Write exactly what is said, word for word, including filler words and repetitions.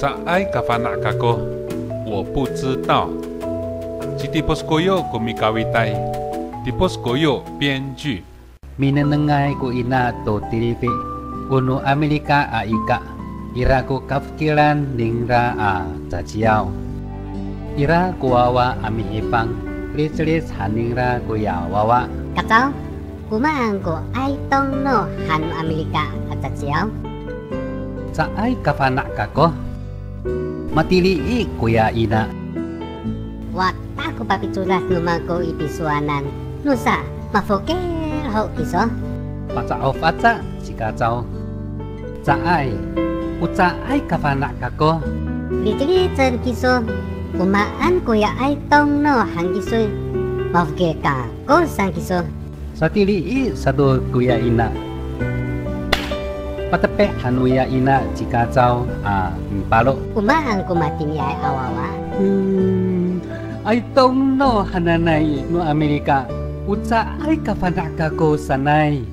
Caay kafana' kako, 我不知道. Ci Tipos Koyo ko mikawitay, Tipos Koyo 编剧. Minengnengay ko ina to tilifi, o no Amirika a ika, ira ko kafokilan ningra a caciyaw. Ira ko wawa a mihipang, liclic han ningra koya wawa. Kacaw, o maan ko I don't know han no Amirika a caciyaw? Caay kafana' kako. Matilii koya ina. Wata ko papicodac no mako i tisowanan, nosa mafokil ho kiso. Paca'of aca ci Kacaw. Caay, o caay kafana' kako. Liclicen kiso, o maan koya I don't know han kisoy, mafokil kako san kiso. Satilii sato koya ina. Patepi' han noya ina ci Kacaw a miparo'. O maan ko matiniay a wawa? Hmm, I don't know hananay no Amirika, o caay kafana' kako sanay.